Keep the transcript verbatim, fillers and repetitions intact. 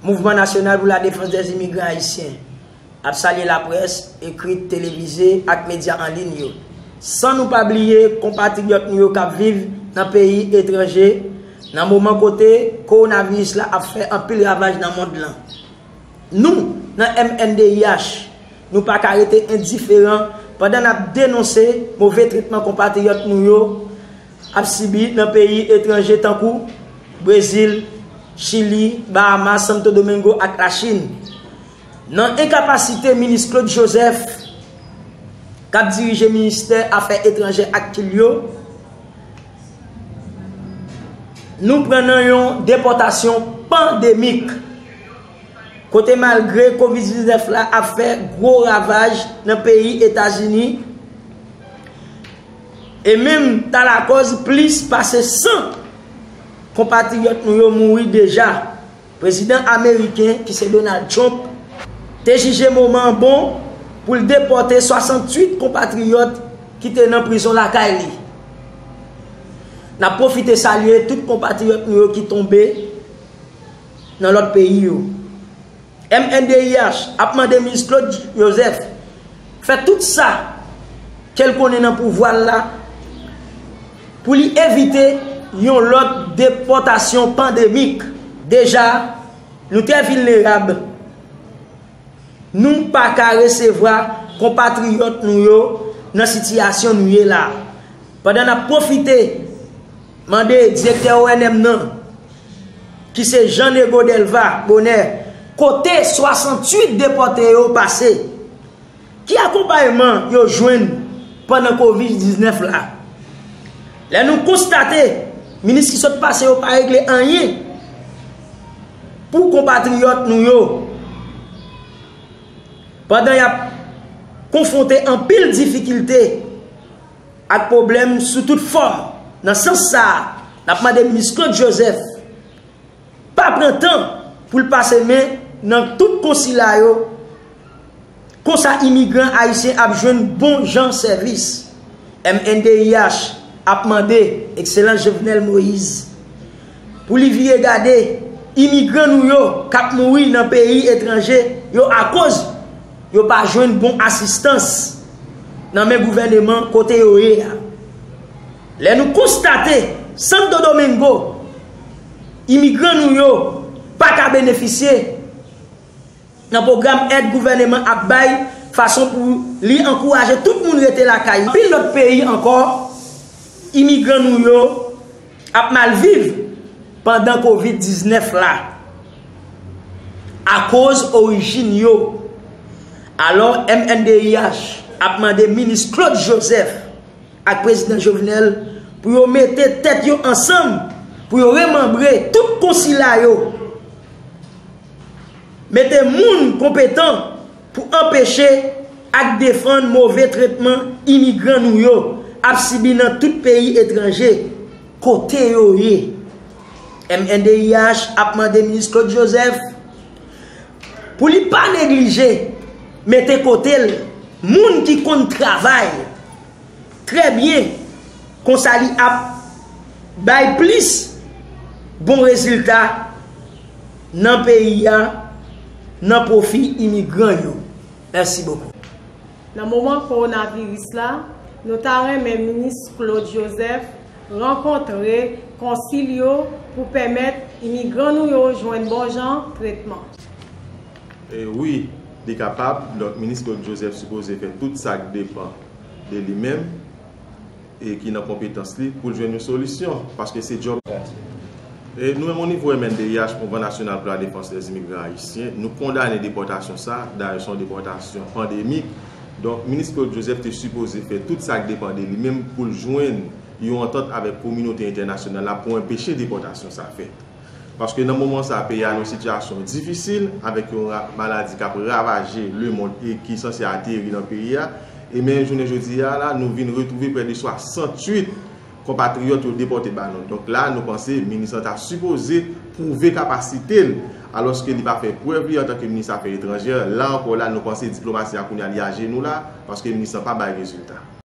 Mouvman Nasyonal pou Ladefans dèz Imigran Ayisyen ap salye laprès ekrit, televize ak medya an liy yo, san nou pa bliye konpatriyòt nou yo k ap viv nan peyi etranje nan moman kote kowonaviris la ap fè anpil ravaj nan mond lan. Nou, nan M N D I H, nou pa ka rete endiferan pandan n ap denonse move tretman konpatriyòt nou yo ap sibi nan peyi etranje tankou Brezil, Chili, Bahamas, Santo Domingo ak Lachin. Nan enkapasite minis Claude Joseph, k ap dirije ministè afè etranjè ak kil yo, nou pran nan yon depòtasyon pandemik, kote malgre kovid diznèf la ap fè gwo ravaj nan peyi Etazini, e menm ta lakòz plis pase san konpatriyòt nou yo mouri deja. Prezidan ameriken, ki se Donald Trump, te jije moman an bon pou l depòte swasanntuit konpatriyòt ki te nan prizon lakay li. N ap pwofite salye tout konpatriyòt nou yo ki tonbe nan lòt peyi yo. M N D I H ap mande minis Claude Joseph fè tout sa ke l konnen nan pouvwa l la pou li evite yon lòt depòtasyon pandemik. Deja, nou trè vilnerab. Nou pa ka resevwa konpatriyòt nou yo nan sitiyasyon nou ye la. Pandan n ap pwofite mande direktè O N M nan, ki se Jean Nego Delva Bonheur, kote swasanntuit depòte yo pase? Ki akonpayman yo jwenn pandan kovid diznèf la? Lè nou konstate minis ki sot pase yo pa regle anyen pou konpatriyòt nou yo, pandan y ap konfwonte anpil difikilte ak pwoblèm sou tout fòm. Nan sans sa a, n ap mande minis Claude Joseph pa pran tan pou l pase men nan tout konsila yo. Konsa, imigran ayisyen ap jwenn bon jan sèvis. M N D I H ap mande Ekselans Jovenel Moïse pou li vire gade imigran nou yo k ap mouri nan peyi etranje yo akoz yo pa jwenn bon asistans nan men gouvèneman kote yo ye a. Lè nou konstate Santo Domingo, imigran nou yo pa ka benefisye nan pwogram èd gouvèneman ap bay fason pou li ankouraje tout moun rete lakay yo. Anpil lòt peyi ankò, imigran nou yo ap mal viv pandan kovid diznèf la akoz orijin yo. Alò, M N D I H ap mande minis Claude Joseph ak prezidan Jovenel pou yo mete tèt yo ansanm, pou yo remanbre tout konsila yo, mete moun konpetan pou anpeche ak defann move tretman imigran nou yo ap sibi nan tout peyi etranje kote yo ye. M N D I H ap mande minis Claude Joseph pou li pa neglije mete kote l moun ki konn travay trè byen, konsa li ap bay plis bon rezilta nan peyi a, nan pwofi imigran yo. Mèsi bokou. Nan moman kowonaviris la, nou ta renmen minis Claude Joseph rankontre konsil yo pou pèmèt imigran nou yo jwenn bon jan tretman. E wi, li kapab. Donk, minis Claude Joseph sipoze fè tout sa k depann de li menm e ki nan konpetans li pou l jwenn yon solisyon, paske se djòb. E nou menm, o nivo M N D I H, Mouvman Nasyonal pou Ladefans dèz Imigran Ayisyen, nou kondane depòtasyon sa a. Dayè, se yon depòtasyon pandemik. Donk, minis Claude Joseph te sipoze fè tout sa k depann de li menm pou l jwenn yon antant avèk kominote entènasyonal la pou enpeche depòtasyon sa a fèt. Paske nan moman sa a, peyi a nan yon sitiyasyon difisil, avèk yon ra-, maladi k ap ravaje lemonn e ki sanse ateri nan peyi a. E men, jounen jodi a la, nou vin retwouve prè de swasanntuit konpatriyòt yo depòte ba nou. Donk la, nou panse minis lan ta sipoze pwouve kapasite l, alòske li pa fè prèv li antanke minis afè etranjè. La ankò, la, nou panse diplomasi a kounye a li ajenou la, paske minis lan pa bay rezilta.